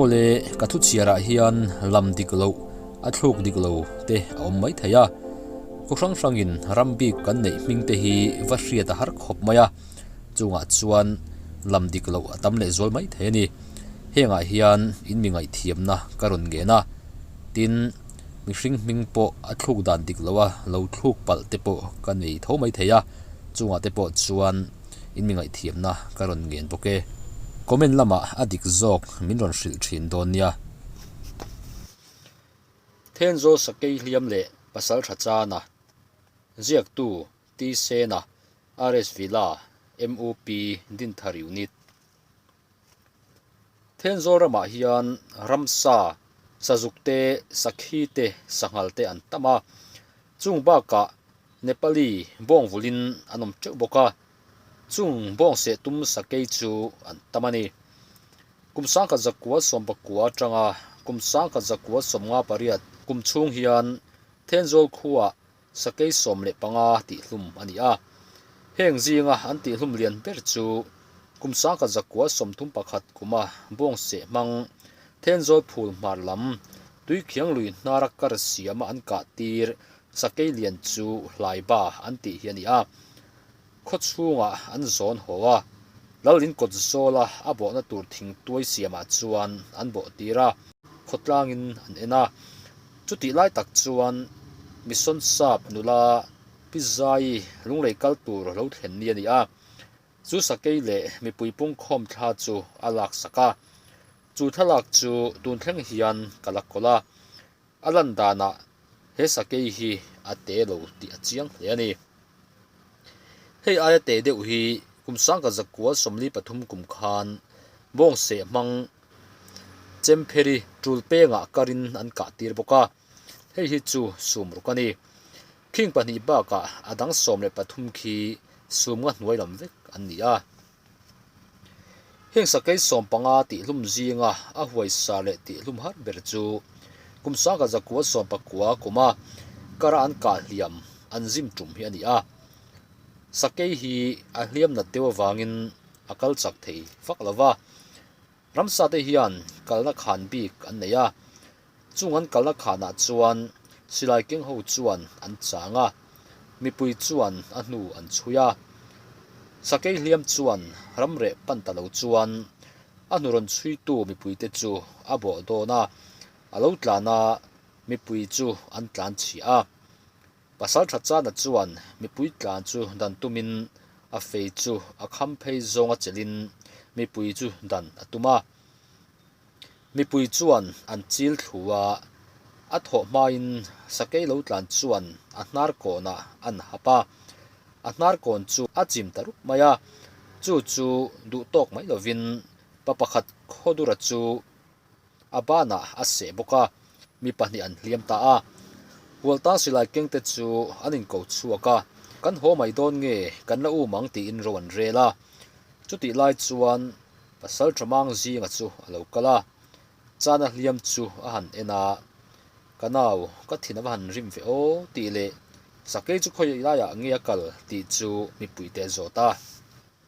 Awle, ka thu chhiarah hian lam dik loh, a thluk dik lo te a awm mai thei a. Khaw hrang hrangin ram bik kan neih hming te hi va hriat a har khawp mai a, chungah chuan lam dik loh a tam lehzual mai thei a ni. Hengah hian in mi ngaihthiamna ka rawn ngen a, tin, mihring hming pawh a thluk dan dik loha lo thluk palh te pawh ka nei tho mai thei a, chungah te pawh chuan in mi ngaihthiamna ka rawn ngen bawk e. Comment lamah a dik zawk min rawn hrilh thin dawn nia. Thenzawl Sakei hliam leh Pasal Tha Chana, Ziaktu T Sena, RS Villa, MUP Dinthar Unit. Thenzawl ramah hian ramsa, sazuk te, sakhi te, sanghal te an tam a. Chung bakah Nepali bawng vulin an awm teuh bawk a, chung bawng seh tum sakei chu an tam a ni. Kum sangkhat zakua sawmpakua atanga kum sangkhat zakua 58 kum chhung hian Thenzawl khuaah Sakei 15 tihhlum a ni a. Heng zinga an tihhlum lian ber chu kum 1931 kuma bawng seh hmang Thenzawl phul hmar lam Tuikhiang lui hnara kar siama an kah tir Sakei lian chu Hlaiba an tih hi a ni a. Khaw chhungah an zawn haw a, Lal in kawt zawla a bawhna tur thingtuai siamah chuan an bawh tir a, khawtlangin an en a. Chutih lai tak chuan Mission Sap nula Pi Zaii lunglei kal tur lo thlen ni a ni a, chu sakei leh mipui pungkhawm thla chu a laksak a. Chu thlalak chu tun thleng hian ka la kawlh a, a lan danah he sakei hi a te lo tih a chiang hle a ni. Hei aia te deuh hi kum sangkhat zakua 43 kum khan bawng seh hmang Chempheri tul pengah karin an kah tir bawk a, hei hi chu sum ruk a ni. Khing pahnih bakah a dang 13 khi sum nga hnuai lam vek an ni a. Heng sakei 15 tihhlum zinga a huaisa leh tihhlum har ber chu kum 1990 kuma kara an kah hliam an zim tum hi a ni a. Sakei hi a hliam nat deuh avangin a kal chak thei vak lo va. Ramsa te hian kalna khan bik an nei a, chung an kalna khanah chuan silai keng ho chuan an chang a, mipui chuan a hnu an chhui a. Sakei hliam chuan ramreh pan ta lo chuan a hnu rawn chhuitu mipuite chu a bawh dawn a, a lo tlan a, mipui chu an tlan chhiah a. Pasal tha chana chuan mipui tlan chu dan tumin a fei chu a kham phei zawnga chelhin mipui chu dan a tum a. Mipui chuan an chil thlu a, a thawh hmain sakei lo tlan chuan a hnar kawnah an hap a. A hnar kawn chu a chim ta rup mai a, chu chu duh tawk mai lovin pa pakhat khawdura chu a banah a seh bawk a, mi pahnih an hliam ta a. Hualtang silai kengte chu an inko chhuak a, Kan haw mai dawn nge, kan la um ang tiin ro an rel a. Chutih lai chuan Pasal Thamang zinga chu a lo kal a, Chana hliam chu a han en a, Ka nau, ka thin a va han rim ve aw tih leh Sakei chu khawi laiah nge a kal tih chu mipuite a zawt a.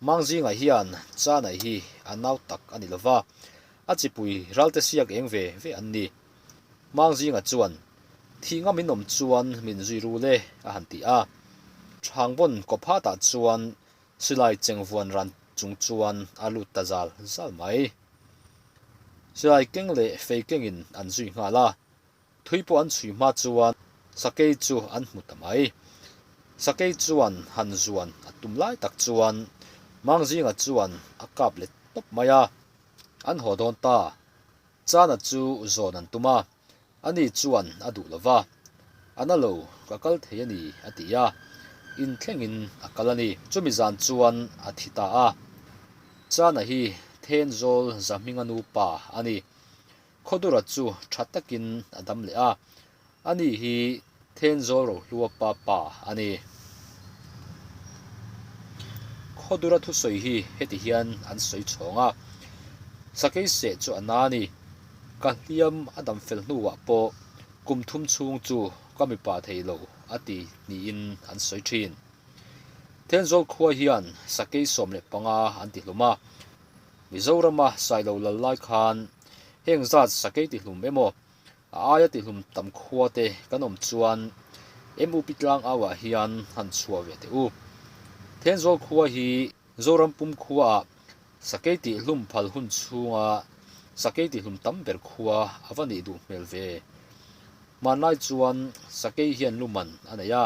Mang zingah hian Chanai hi a nau tak a ni lova, a chipui ralte siak eng ve ve an ni. Mang zingah chuan, Thih ngam in awm chuan min zui rul e, a han ti a. Chhangbawn kawphatah chuan silai chengvuan ran chung chuan a lut ta zal zal mai. Silai keng leh fei kengin an zui nghal a. Thui pawh an chhui hma chuan sakei chu an hmu ta mai. Sakei chuan han zuan a tum lai tak chuan Mangzinga chuan a kap let tawp mai a, an haw dawn ta. Chana chu zawn an tum a, ani chuan a duh lo va, A na lo, ka kal thei a ni, a ti a, inthlengin a kal a ni. Chumi zan chuan a thi ta a. Chana hi Thenzawl Zahminga nupa a ni. Khawdura chu tha takin a dam leh a, ani hi Thenzawl Rohlua pa pa a ni. Khawdura thusawi hi heti hian an sawi chhawng a, Sakei seh chu a na a ni, ka hliam a dam fel hnuah pawh kum thum chhung chu ka mipa thei lo a ti niin an sawi thin. Thenzawl khua hian sakei 15 an ti hlum a, Mizorama Sailo lal lai khan Heng zat sakei tihlum emaw, a aia tihlum tam khua te kan awm chuan MUP tlangau ah hian han chhuah ve teh u. Thenzawl khua hi Zoram pum khua ah sakei tihlum phal hun chhunga sakei tihlum tam ber khua a va nih duh hmel ve. Hmanlai chuan sakei hian luman a nei a,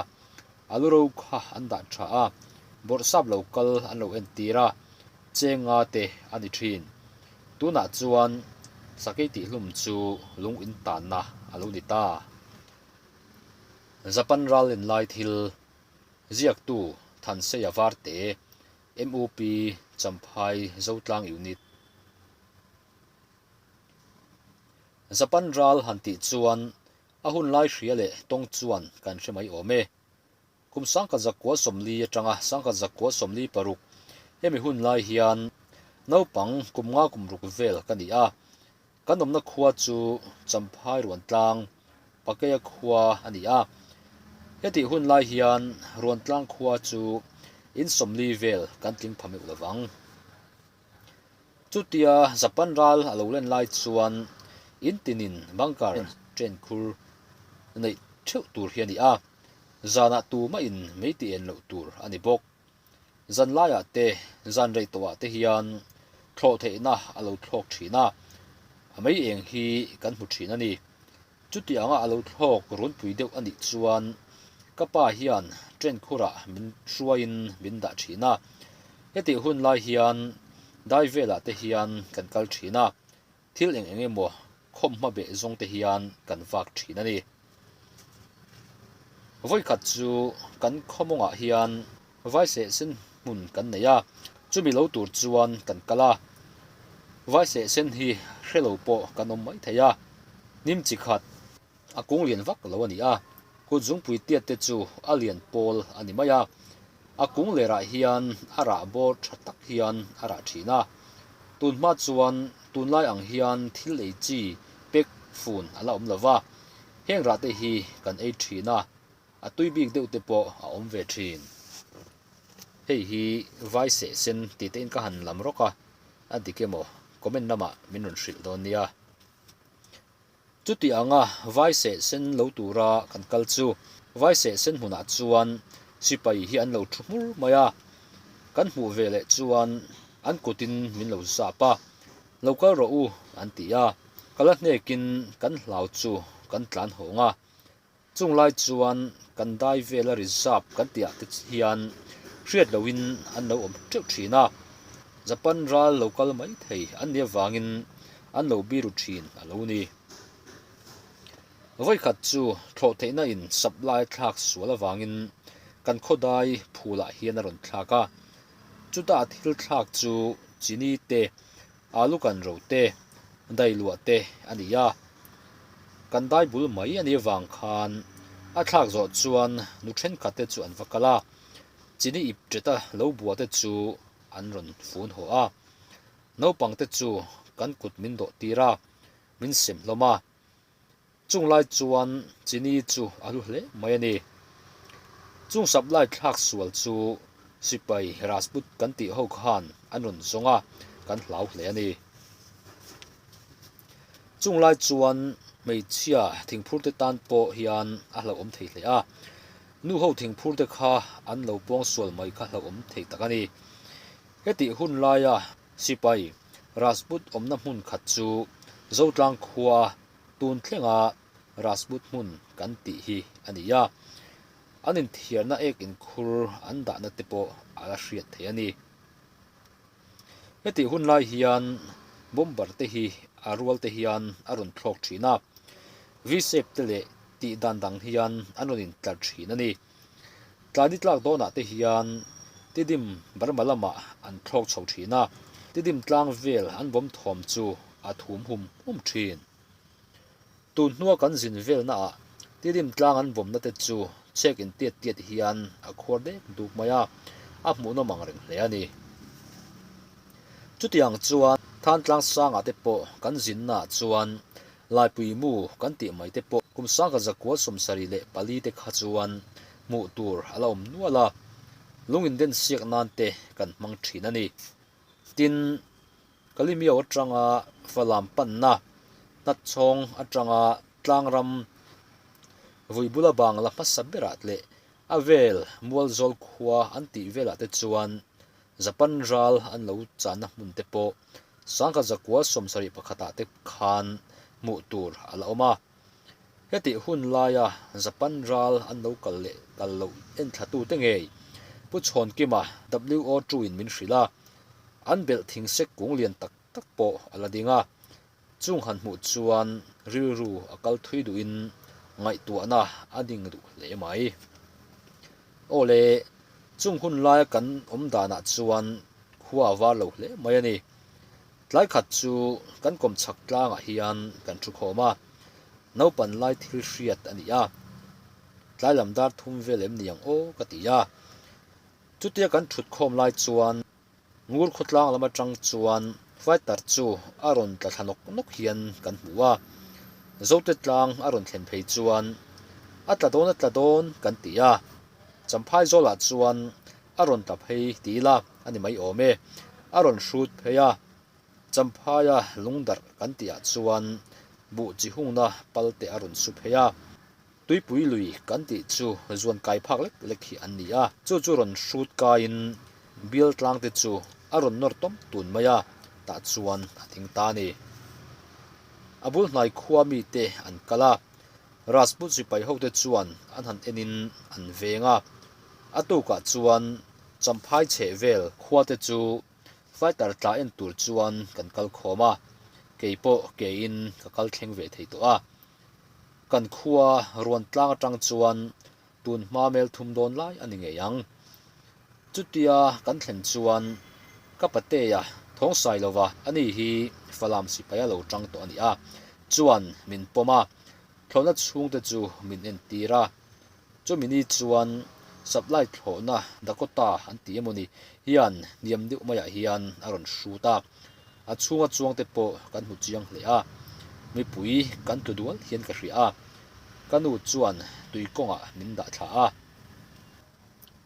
a lu ro kha an dah tha a, bawrhsap lo kal an lo entir a, chenga te a ni thin. Tunah chuan sakei tihhlum chu lung in tanna a lo ni ta. Japan ral in lai thil ziaktu Thanseia Varte, MUP Champhai Zotlang Unit. Japan ral han tih chuan a hun lai hria leh tawng chuan kan hre mai awm e. Kum 1940 atanga 1946 hemi hun lai hian naupang kum nga kum ruk vel ka ni a, kan awmna khua chu Champhai Ruantlang, Pakeia khua a ni a. Hetih hun lai hian Ruantlang khua chu in 40 vel kan tling pha meuh lovang. Chutia Japan ral a lo len lai chuan in tinin bunker train khur neih theuh tur hi a ni a, zanah tumah in mei ti en loh tur a ni bawk. Zan laiah te, zan rei tawhah te hian thlawh theihna a lo thlawk thin a, a mei eng hi kan hmu thin a ni. Chutianga a lo thlawk runpui deuh a nih chuan ka pa hian train khurah min hruaiin min dah thin a. Hetih hun lai hian dai velah te hian kan kal thin a, thil eng eng emaw khawm hma beh zawng te hian kan vak thin a ni. Vawikhat chu kan khawmawngah hian Vaiseh sen hmun kan nei a, chumi lo tur chuan kan kal a. Vaiseh sen hi hre lo pawh kan awm mai thei a, hnim chi khat a kung lian vak lo a ni a, kut zungpui tiat te chu a lian pawl a ni mai a. A kung lerah hian a rah bawr tha tak hian a rah thin a, tun hma chuan tunlai ang hian thil ei chi pek fun a la awm lo va, heng rah te hi kan ei thin a. A tui bik deuh te pawh a awm ve thin. Hei hi vai seh sen tih te in ka han lam rawk a, a dik emaw comment lamah min rawn hrilh dawn nia. Chuti anga vai seh sen lo tura kan kal chu vai seh sen hmunah chuan sipai hi an lo thu hmur mai a, kan hmuh ve leh chuan an kutin min lo zap a, lo kal rawh u an ti a, kal a hnekin kan hlau chu kan tlan hawng a. Chung lai chuan kan dai vela reserve kan tih ah te hian hriat lohin an lo awm teuh thin a, Japan ral lo kal mai thei an nih avangin an lo biru thin a lo ni. Vawikhat chu thlawh theihna in supply thlak sual avangin kan khawdai phulah hian a rawn thlak a, chuta thil thlak chu chini te Alu kan ro te, dai luah te a ni a, kan dai bul mai a nih avang khan a thlak zawh chuan nu thenkhat te chu an va kal a, chini ip teta lo bua te chu an rawn fun haw a, naupang te chu kan kut min dawh tir a, min sem hlawm a. Chung lai chuan chini chu a hlu hle mai a ni. Chung supply thlak sual chu sipai Rajput kan tih ho khan an rawn zawng a, kan hlau hle a ni. Chung lai chuan hmeichhia thingphur te tan pawh hian a hlauhawm thei hle a, nu ho thingphur te kha an lo pawng sual mai kha hlauhawm thei tak a ni. Hetih hun laia sipai Rajput awmna hmun khat chu Zotlang khua Tun thlenga Rajput hmun kan tih hi a ni a, an inthiarna ek inkhur an dahna te pawh a la hriat theih a ni. Hetih hun lai hian bomber te hi a rual te hian a rawn thlawk thin a, V-shape te leh tih dan dang hian an rawn intlar thin a ni. Tlani tlak dawnah te hian Tidim Burma lamah an thlawk chho thin a, Tidim tlang vel an bawm thawm chu a thum hum hum thin. Tun hnua kan zin velnaah Tidim tlang an bawmna te chu chek in tiat tiat hian a khuar dek duk mai a, a hmuhnawm ang reng hle a ni. Chutiang chuan Thantlang sangah te pawh kan zinnaah chuan Laipui mu kan tih mai te pawh kum 1974 te kha chuan hmuh tur a la awm nual a, lung inden siak nan te kan hmang thin a ni. Tin, Kalimiau atanga Falam panna. Hnatchhawng atanga tlangram vui bula bangla hmasa berah leh a vel Mualzawl khua an tih velah te chuan Japan ral an lo channa hmun te pawh 1971 ah te khan hmuh tur a la awm a. Hetih hun laia Japan ral an lo kal leh kal loh enthlatute ngei Pu Chhawnkima WO two in min hrilh a, an belh thing sek kung lian tak tak pawh a la ding a. Chung han hmuh chuan rilru a kal thui duhin ngaihtuahna a ding duh hle mai. Aw le, chung hun laia kan awm danah chuan khua a var lo hle mai a ni. Tlai khat chu kan kawmchhak tlangah hian kan thu khawm a, naupan lai thil hriat a ni a. Tlai lam dar thum vel em ni ang aw ka ti a. Chutia kan thut khawm lai chuan Ngur khawtlang lam atang chuan fighter chu a rawn tla thla nawk nawk hian kan hmu a. Zote tlang a rawn thlen phei chuan a tla dawn a tla dawn kan ti a. Champhai zawlah chuan a rawn tla phei ti ila a ni mai awm e. A rawn hrut phei a, Champhaia lungdarh kan tihah chuan buh chi hungna pal te a rawn su phei a. Tuipui lui kan tih chu zuan kai phak lek lek hi an ni a, chu chu rawn hrut kaiin bial tlang te chu a rawn nawr tawm tun mai a, tah chuan a ding ta a ni. A bul hnai khua mite an kal a, Rajput sipai hote chuan an han enin an veng a, a tukah chuan Champhai chheh vel khuate chu fighter tla en tur chuan kan kal khawm a, kei pawh keiin ka kal thleng ve thei tawh a. Kan khua ruan tlang atang chuan tun hma mel thum dawn lai a ni ngei ang. Chutia kan thlen chuan ka patea thawng sai lova ani hi Falam sipai a lo tang tawh a ni a, chuan min pawm a, thlawhna chhungte chu min entir a. Chumi ni chuan supply thlawhna Dakota an ti emaw ni hian hniam deuh maiah hian a rawn hrut a, a chhunga chuangte pawh kan hmu chiang hle a, mipui kan tlu dual hian ka hria a, ka nu chuan tui kawngah min dah thla a.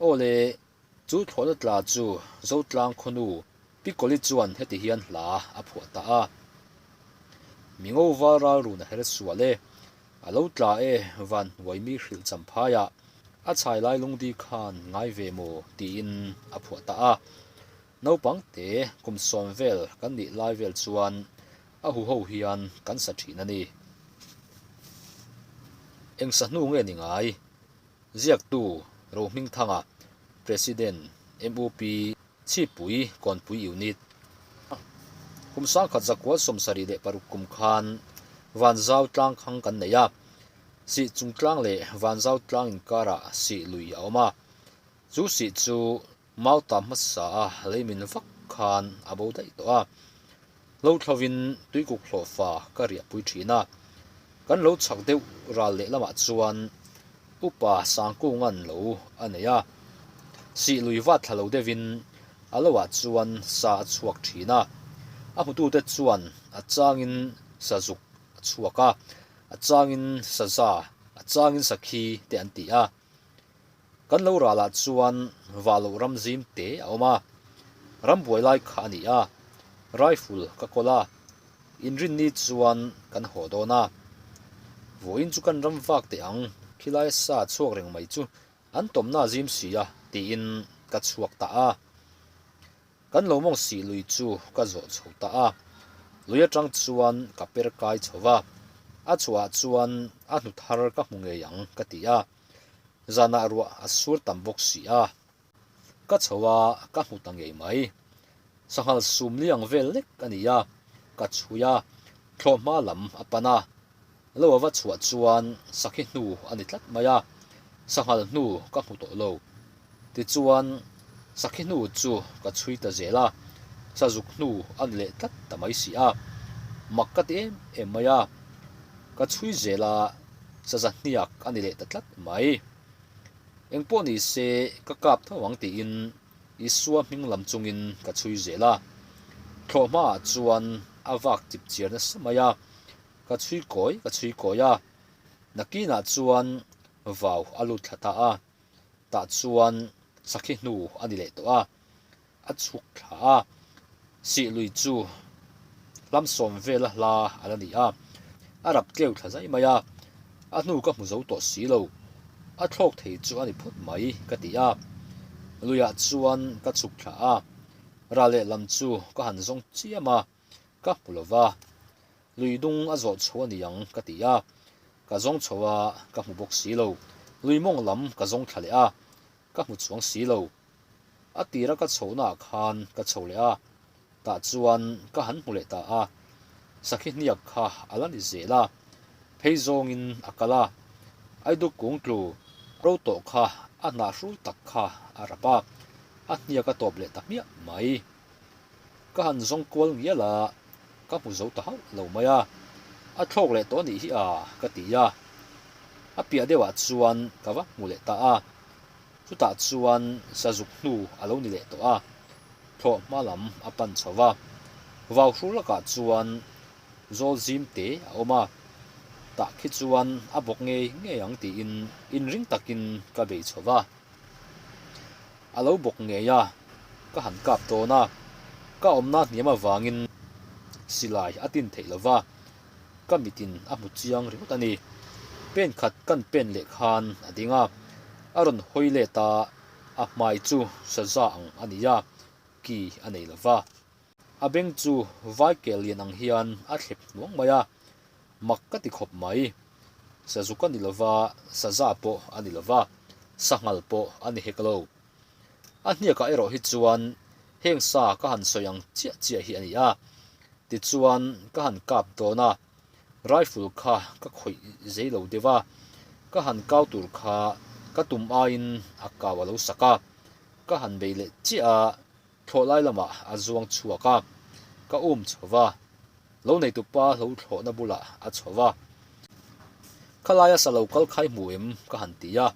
Aw le, chu thlawhna tla chu Zotlang khawnu Pikawli chuan heti hian hla a phuah ta a, Mi ngo val ral run a her sual e, a lo tla e van hnuai mi hrilh champhai ah, a chhai lai lungdi khan ngai ve maw tiin a phuah ta a. Naupang te kum sawm vel kan nih lai vel chuan a huho hian kan sa thin a ni. Eng sa hnu nge ni ngai? Ziaktu Rohmingthanga, President, MUP, Chhipui Kawnpui Unit. Kum 1976 kum khan Vanzau tlang khang kan nei a, Sih chung tlang leh Vanzau tlang inkarah sih lui a awm a. Chu sih chu Mauta hmasa a leimin vak khan a bo daih tawh a. Lo thlovin tuikuk hlawhfa ka riahpui thin a. Kan lo chhak deuh ral lehlamah chuan Upa Sangkunga'n lo a nei a. Sih lui vat thla lo deuhin a loah chuan sa a chhuak thin a. A hmutute chuan a changin sazuk a chhuak a, a changin saza, a changin sakhi te an ti a. Kan lo ralah chuan vah loh ram zim te a awm a, ram buai lai kha a ni a, rifle ka kawl a, inrinni chuan kan haw dawn a. Vawiin chu kan ram vak teh ang, khilai sa chhuak reng mai chu an tawmna a zim si a tiin ka chhuak ta a. Kan lo mawng sih lui chu ka zawh chho ta a, lui atang chuan ka per kai chho va, a chhuahah chuan a hnu thar ka hmu ngei ang ka ti a. Zanah ruah a sur tam bawk si a, ka chho a, ka hmu ta ngei mai. Sanghal sum liang vel lek a ni a, ka chhui a, thlawh hma lam a pan a. Lo a va chhuah chuan sakhi hnu a ni tlat mai a, sanghal hnu ka hmu tawh lo. Tichuan, sakhi hnu chu ka chhui ta zel a, sazuk hnu a ni leh tlat ta mai si a, mak ka ti em em mai a. Ka chhui zel a, saza hniak a ni leh ta tlat mai. Engpawh ni se ka kap tho ang tiin Isua hming lam chungin ka chhui zel a. Thlawh hmaah chuan a vak chip chiar nasa mai a, ka chhui kawi ka chhui kawi a. Nakinah chuan vau a lut thla ta a, tah chuan sakhi hnu a ni leh tawh a. A chhuk thla a, sih lui chu hlam sawm vela hla a la ni a. A rap tleu thla zai mai a, a hnu ka hmu zo tawh si lo. A thlawk thei chu a ni phawt mai ka ti a. Luiah chuan ka chhuk thla a, ral lehlam chu ka han zawng chiam a, ka hmu lo va. Lui dung a zawh chho a ni ang ka ti a, ka zawng chho a, ka hmu bawk si lo. Lui mawng lam ka zawng thla leh a, ka hmu chuang si lo. A tira ka chhohnaah khan ka chho leh a, tah chuan ka han hmu leh ta a, sakhi hniak kha a la ni zel a, phei zawngin a kal a, Aiduk kung tlu ro tawh kha a hnah hrul tak kha a rap a, a hniak a tawp leh ta hmiah mai. Ka han zawng kual ngial a, ka hmu zo ta hauh lo mai a, a thlawk leh tawh a nih hi a, ka ti a. A piah deuhah chuan ka va hmu leh ta a, chutah chuan sazuk hnu a lo ni leh tawh a, thlawh hma lam a pan chho va. Vau hru lakah chuan zawl zim te a awm a, tah khi chuan a bawk ngei ngei ang tiin inring takin ka bei chho va. A lo bawk ngei a, ka han kap dawn a, ka awmna hniam avangin silai a tin theih lo va, ka mitin a hmu chiang ringawt a ni. Pen khat kan pen leh khan a ding a, a rawn hawi let a, a hmai chu saza ang a ni a, ki a nei lo va. A beng chu vai kel lian ang hian a thlep hnuang mai a, mak ka ti khawp mai. Sazuk a ni lo va, saza pawh a ni lo va, sanghal pawh a ni hek lo. A hniakah erawh hi chuan heng sa ka han sawi ang chiah chiah hi a ni a, tichuan ka han kap dawn a, rifle kha ka khawih zei lo deuh a, ka han kau tur kha ka tum aiin a kau a lo sak a, ka han bei leh chiah a, Thlawh lai lamah a zuang chhuak a, ka um chho va, lo neitupa hlo thlawhna bulah a chho va. Khalaia sa lo kal khai hmu em ka han ti a,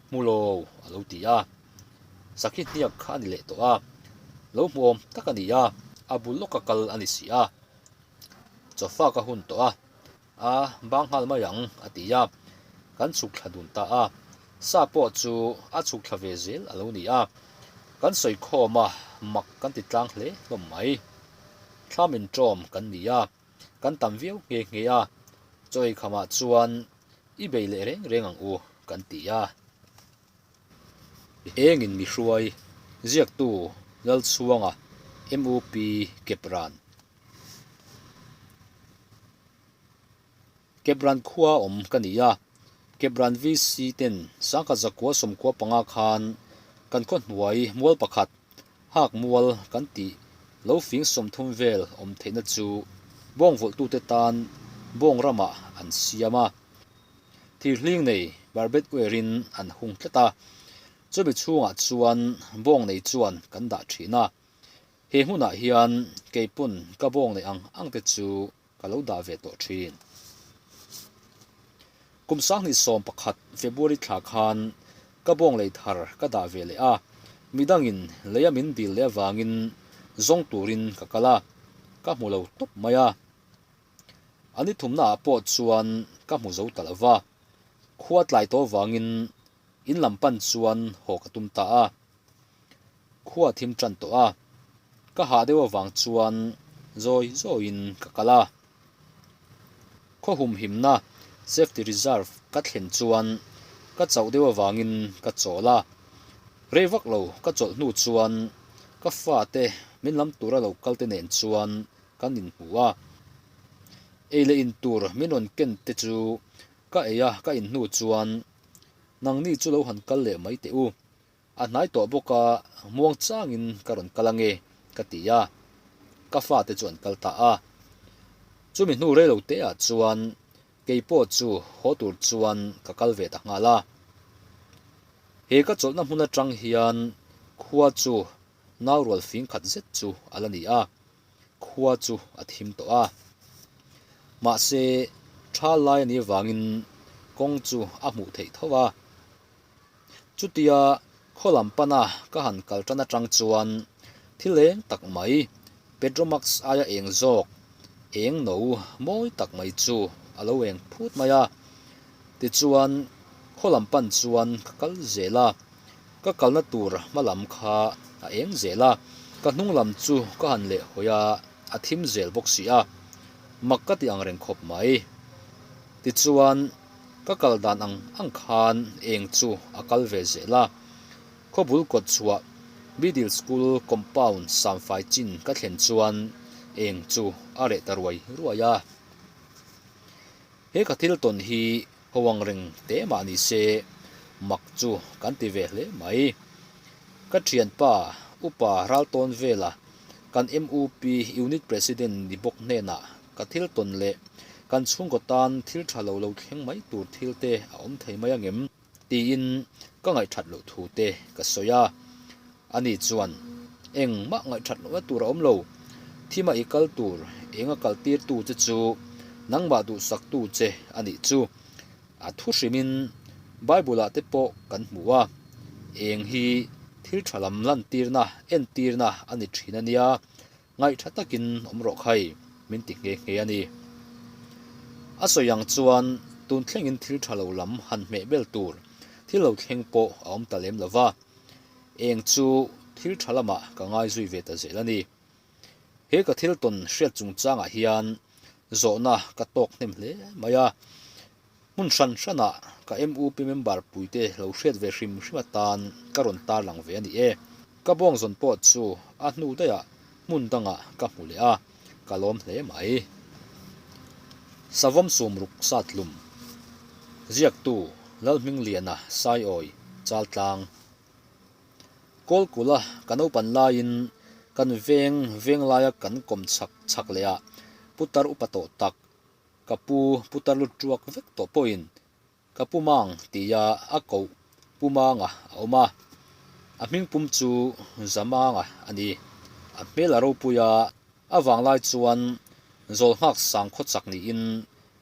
hmu lo a lo ti a. Sakhi hniak kha a ni leh tawh a, lo hmuhawm tak a ni a, a bul lawka kal a ni si a. Chawfa ka hun tawh a. A bang nghal mai ang, a ti a. Kan chhuk thla dun ta a. Sa pawh chu a chhuk thla ve zel a lo ni a. Kan sawi khawm a, mak kan ti tlang hle hlawm mai. Thlam inṭawm kan ni a, kan tam viau nghe nghe a. Chaw ei khamah chuan i bei leh reng reng ang u, kan ti a. Engin mi hruai, ziaktu Lalchhuanga, MUP Kepran. Kepran khua awm ka ni a, Kepran VC ten sangkhat zakua sawmkua panga khan kan khaw hnuai mual pakhat, hak mual kan tih lo fing 30 vel awm theihna chu bawng vawlhtute tan bawng ramah an siam a. Thirhling nei barbed wire in an hung tlat a, chumi chhungah chuan bawng nei chuan kan dah thin a. He hmunah hian keipawn ka bawng neih ang ang te chu ka lo dah ve tawh thin. Kum 2011 February thla khan ka bawng lei thar ka dah ve leh a, midangin leia min dil leh avangin zawng turin ka kal a, ka hmu lo tawp mai a. A ni thumnaah pawh chuan ka hmu zo ta lo va, khua tlai tawh avangin in lam pan chuan haw ka tum ta a. Khua a thim tan tawh a, ka hah deuh avang chuan zawi zawiin ka kal a. Khaw humhimna, safety reserve, ka thlen chuan ka chauh deuh avangin ka chawl a. Rei vak lo ka chawlh hnu chuan ka fate min lam tura lo kal te nen chuan kan inhmu a. Ei leh in tur min rawn ken te chu ka ei a, ka in hnu chuan nangni chu lo han kal leh mai teh u. A hnai tawh bawk a, muang changin ka rawn kal ange, ka ti a. Ka fate chu an kal ta a. Chumi hnu rei lo te ah chuan kei pawh chu haw tur chuan ka kal ve ta nghal a. He ka chawlhna hmun atang hian khua chu naurual fing khat zet chu a la ni a, khua chu a thim tawh a. Mahse, tha lai a nih avangin kawng chu a hmuh theih tho a. Chutia khaw lam pana ka han kal tan atang chuan thil eng tak mai, Petromax aia eng zawk, eng no mawi tak mai chu a lo eng phut mai a. Tichuan khaw lam pan chuan ka kal zel a, ka kalna tur hma lam kha a eng zel a, ka hnung lam chu ka han lehhawi a, a thim zel bawk si a, mak ka ti ang reng khawp mai. Tichuan, ka kal dan ang ang khan eng chu a kal ve zel a. Khawbul kawt chhuah Middle School compound samfai chin ka thlen chuan eng chu a reh ta ruai ruai a. He ka thil tawn hi ho ang reng teh mah ni se mak chu kan ti ve hle mai. Ka thianpa upa Raltawn vela kan MUP Unit President ni bawk hnenah ka thil tawn leh kan chhungkaw tan thil tha lo lo thleng mai tur thil te a awm thei mai angem tiin ka ngaihthat loh thu te ka sawi a. Ani chuan, Engmah ngaihthat lohna tur a awm lo. Thima i kal tur eng a kal tirtu che chu nangmah duhsaktu che a nih chu. A thu hrimin Bible-ah te pawh kan hmu a, eng hi thil tha lam lantirna, entirna a ni thin a nia, ngaihtha takin awm rawh khai, min ti nghe nghe a ni. A sawi ang chuan tun thlengin thil tha lo lam han hmeh bel tur thil lo thleng pawh a awm ta lem lo va, eng chu thil tha lamah ka ngai zui ve ta zel a ni. He ka thil tawn hriat chungchangah hian zawhna ka tawk hnem hle mai a, hmun hran hranah ka MUP member puite lo hriat ve hrim hrim atan ka rawn tarlang ve a ni e. Ka bawngzawn pawh chu a hnu daihah hmun dangah ka hmu leh a, ka lawm hle mai. Savawm sumruk sat hlum ziaktu Lalhmingliana Saiawi Chaltlang. Kawlkula ka naupan laiin kan veng veng laia kan kawm chhak chhak leh a, putar upa tawh tak, ka pu putar lut tuak vek tawh pawhin ka pu mang tia a koh pu manga a awm a, a hming pum chu Zamanga a ni. A hmel a ropui a, a vanglai chuan zawl nghak sang khaw chak niin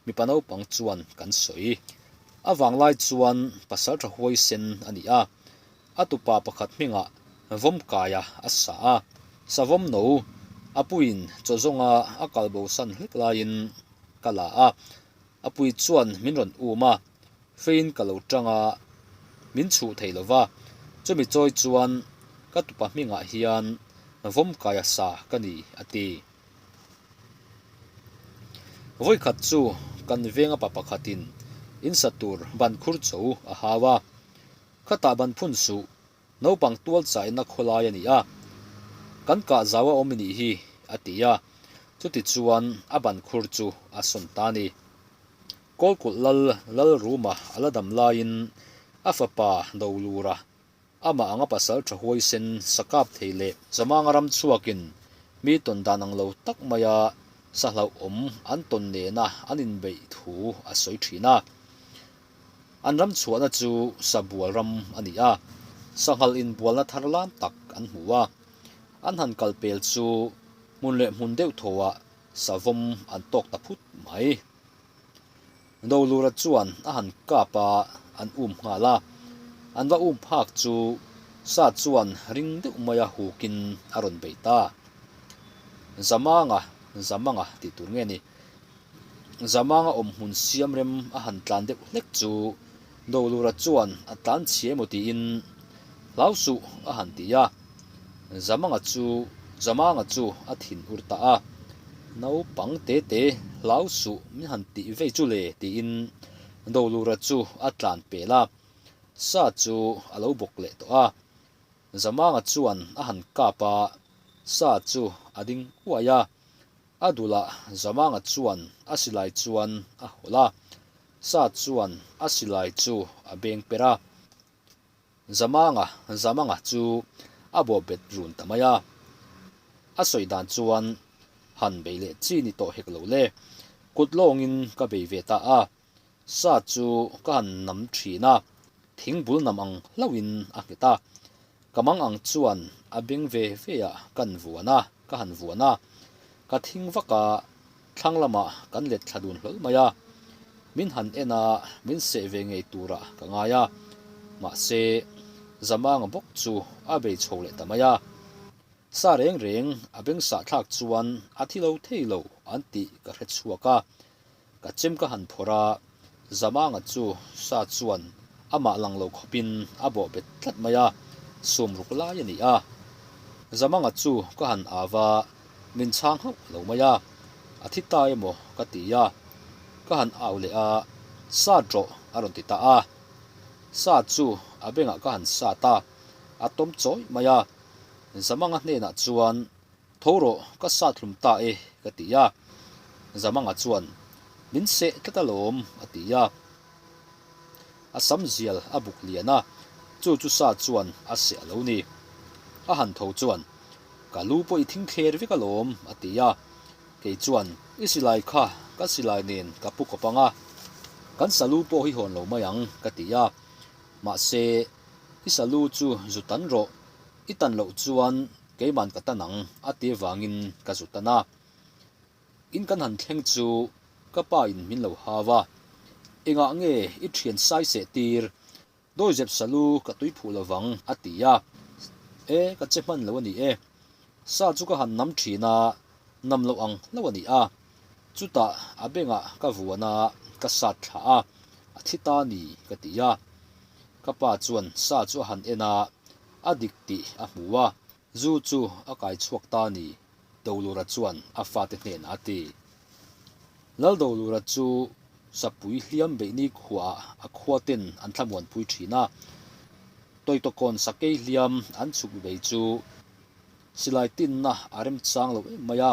Mipa naupang chuan kan sawi. A vanglai chuan pasal tha huaisen a ni a, a tupa pakhat hmingah Vawmkaia a sa a. Savawm no a puiin chaw zawnga a kal bosan hlek laiin ka la a, a pui chuan min rawn um a, feiin ka lo tang a, min chhuh thei lo va. Chumi chawi chuan ka tupa hmingah hian Vawmkaia sa ka ni a ti. Vawikhat chu kan venga pa pakhatin insa tur ban khur cho a hau a, khatah ban phun suh naupang tual chaina khawlai a ni a, kan kah zau a awm i nih hi a ti a, chuti chuan a ban khur chu a sawn ta a ni. Kawlkulh lal Lalruma a la dam laiin a fapa Dolura Amah anga pasal tha huaisen sa kap thei leh Zamanga ram chhuakin mi tawn dan ang lo tak maia sa hlauhawm an tawn nena an inbeih thu a sawi thin a. An ram chhuahna chu sa bual ram a ni a, sanghal inbualna thar lam tak an hmu a. An han kal pel chu hmun leh hmun deuh thawhah savawm an tawk ta phut mai. Dolura chuan a han kap a, an um nghal a. An va um phak chu sa chuan ring deuh maia hukin a rawn bei ta. Zamanga, Zamanga tih tur nge ni? Zamanga awmhmun siam rem a han tlan deuh hlek chu Dolura chuan a tlan chhia emaw tiin Hlau suh a han ti a. Zamanga chu Zamanga chu a thin ur ta a. Naupang te te hlau suh min han tih vei chu le tiin Dolura chu a tlan pel a, sa chu a lo bawk leh tawh a. Zamanga chuan a han kap a, sa chu a ding uai a. A dulah Zamanga chuan a silai chuan a hawlh a, sa chuan a silai chu a beng per a. Zamanga, Zamanga chu a bawh bet run ta mai a. A sawi dan chuan han bei leh chi ni tawh hek lo le. Kut lawngin ka bei ve ta a, sa chu ka han nam thin a, thing bul nam ang hlauhin a nghet a. Ka mang ang chuan a beng ve ve ah kan vuan a, ka han vuan a. Ka thing vak a, thlang lamah kan let thla dun hlawl mai a. Min han en a, min seh ve ngei turah ka ngai a. Mahse, Zamanga bawk chu a bei chho leh ta mai a. Sa reng reng a beng sah thlak chuan a thi lo thei lo an tih ka hre chhuak a. Ka chem ka han phawrh a, Zamanga chu sa chuan amah lang lo khawpin a bawh bet tlat mai a, sum ruk lai a ni a. Zamanga chu ka han au a, min chhang hauh lo mai a, a thi ta emaw ka ti a. Ka han au leh a, Sat rawh a rawn ti ta a. Sat chu a bengah ka han sat a, a tawm chawi mai a. Zamanga hnenah chuan, Tho rawh, ka sat hlum ta e, ka ti a. Zamanga chuan, Min seh tlat alawm, a ti a. A sam zial a buk lian a, chu chu sa chuan a seh a lo ni. A han tho chuan, Ka lu pawh i thing thler vek alawm, a ti a. Kei chuan, I silai kha ka silai nen ka pu kawp ang a, kan salu pawh hi hawn lo mai ang, ka ti a. Mahse, I salu chu zu tan rawh, i tan loh chuan keiman ka tan ang, a ti avangin ka zu tan a. In kan han thleng chu ka pa in min lo hau a, Engah nge i thian sai seh tir? Dawizep salu ka tui phuh lo vang, a ti a. E, ka che hman lo a ni e. Sa chu ka han nam thin a, nam loh ang hlauh a ni a. Chutah a bengah ka vuan a, ka sat thla a, a thi ta ni, ka ti a. Ka pa chuan sa chu a han en a, a dik tih a hmu a, zu chu a kai chhuak ta ni. Dolura chuan a fate hnenah a ti. Lal Dolura chu Sapui hliam beihni khuaah a khuaten an thlamuanpui thin a. Tawitawkawn sakei hliam an chhuk bei chu silai tinna a remchang lo em mai a.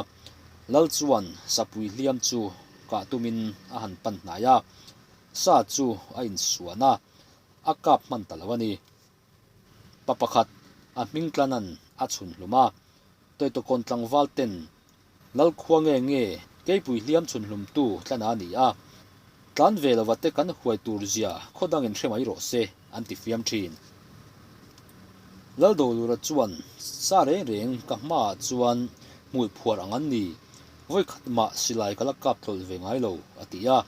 Lal chuan Sapui hliam chu kah tumin a han pan hnai a, sa chu a insuan a, a kap hman ta lo a ni. Pa pakhat a hming tlanan a chhun hlum a, Tawitawkawn tlangval ten Lalkhua nge nge keipui hliam chhun hlumtu tlana a ni a, tlan ve lova te kan huai tur zia khaw dangin hre mai rawh se an ti fiam thin. Laldolura chuan sa reng reng ka hmaah chuan hmui phuar ang an ni, vawikhat mah silai ka la kap tlawlh ve ngai lo a ti a.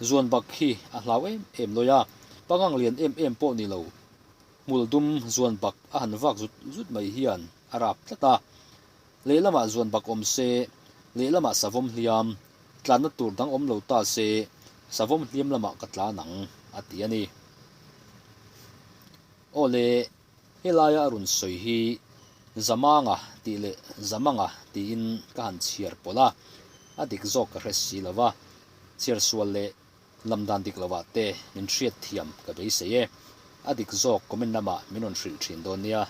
Zuanbak hi a hlau em em lawi a, pangang lian em em pawh ni lo, hmul dum zuanbak a han vak zut zut mai hian a rap tlat a. Lehlamah zuanbak awm se, lehlamah savawm hliam, tlanna tur dang awm lo ta se, savawm hliam lamah ka tlan ang, a ti a ni. Aw le, helaia a rawn sawi hi Zamanga tih leh Zamanga tiin ka han chhiar pawlh a, a dik zawk ka hre si lo va. Chhiar sual leh lam dan dik lovah te min hriat thiam ka beisei e. A dik zawk comment lamah min rawn hrilh thin dawn nia.